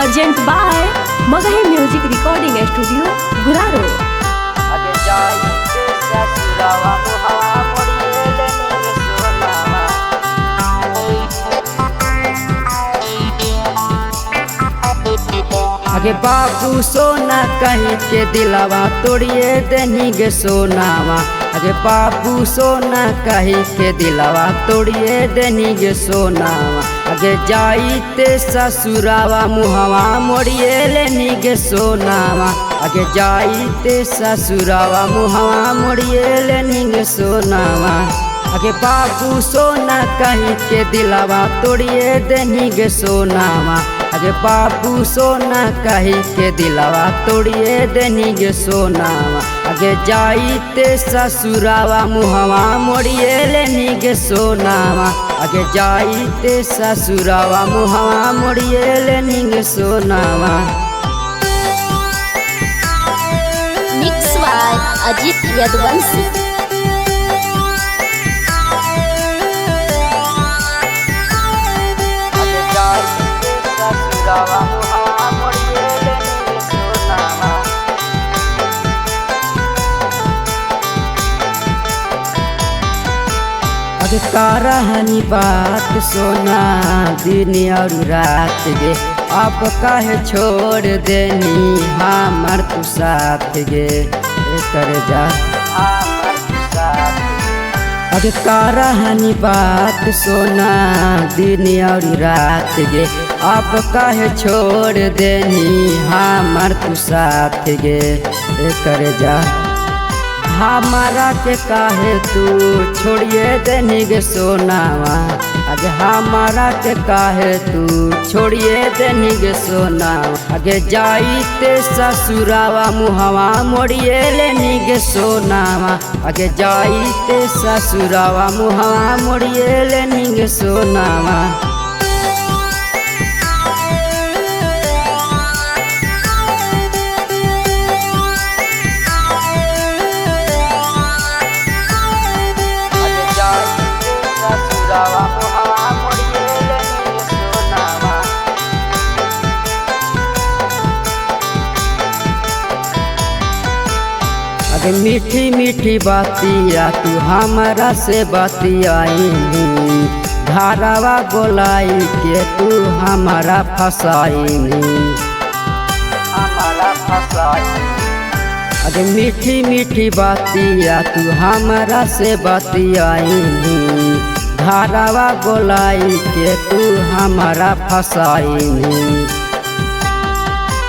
Present by Magahi music recording studio Guraro. आगे जाई ससुरावा मुहावा मोड़िए लेनी गे सोनावा। आगे बाबू सोना कहीं के दिलावा तोड़िए देनी गे सोनावा। आगे बाबू सोना कहीं के दिलावा तोड़िए देनी गे सोनावा। आगे जाई ते ससुरावा मुहावा मोड़िए लेनी गे सोनावा। आगे जाई ते ससुरावा मुहावा मोड़िए लेनी गे सोनावा। आगे बाबू सोना कहीं के दिलावा तोड़िए देनी गे सोनावा। आगे बाबू सोना कहीं के दिलावा तोड़िए देनी गे सोनावा। आगे जाई ते ससुरावा मुहावा मोड़िए लेनी गे सोनावा। आगे जाई ते ससुरावा मुहावा मोड़िए लेनी गे सोनावा। Mix by Ajit Yaduvanshi. आगे जाई ते ससुरावा मुहावा मोड़िए लेनी गे सोनावा। अरे कारहनी बात सोना दिन और रात गे, अब काहे छोड़ देनी हमर तू साथ गे। ए कर जा हमर तू साथ। अरे कारहनी बात सोना दिन और रात गे, अब काहे छोड़ देनी हमर तू साथ गे। ए कर जा हमारा के काहे तू छोड़िए देनी गे सोनावा। आगे हमारा के काहे तू छोड़िए देनी गे सोनावा। आगे जाई ते ससुरावा मुहावा मोड़िए लेनी गे सोनावा। आगे जाई ते ससुरावा मुहावा मोड़िए लेनी गे सोनावा। आगे जाई ते ससुरावा मुहावा मोड़िए लेनी गे सोनावा। अरे मीठी मीठी बातिया तू हमारा से बतियाईनी, धारावा बोलाई के तू हमारा फसाईनी। हमारा फसाई। अरे मीठी मीठी बातिया तू हमारा से बतियाईनी, धारावा बोलाई के तू हमारा फसाईनी।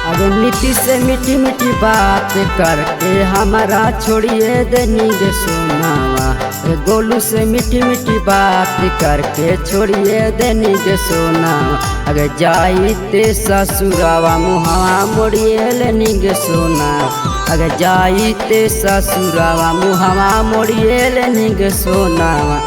अरे नीति से मीठी मीठी बात करके हमारा छोड़िए देनी गे सोनावा। अरे गोलू से मीठी मीठी बात करके छोड़िए देनी गे सोनावा। अरे जाई ते ससुरावा मुहावा मोड़िए लेनी गे सोना। अरे जाई ते ससुरावा मुहावा मोड़िए लेनी गे सोनावा।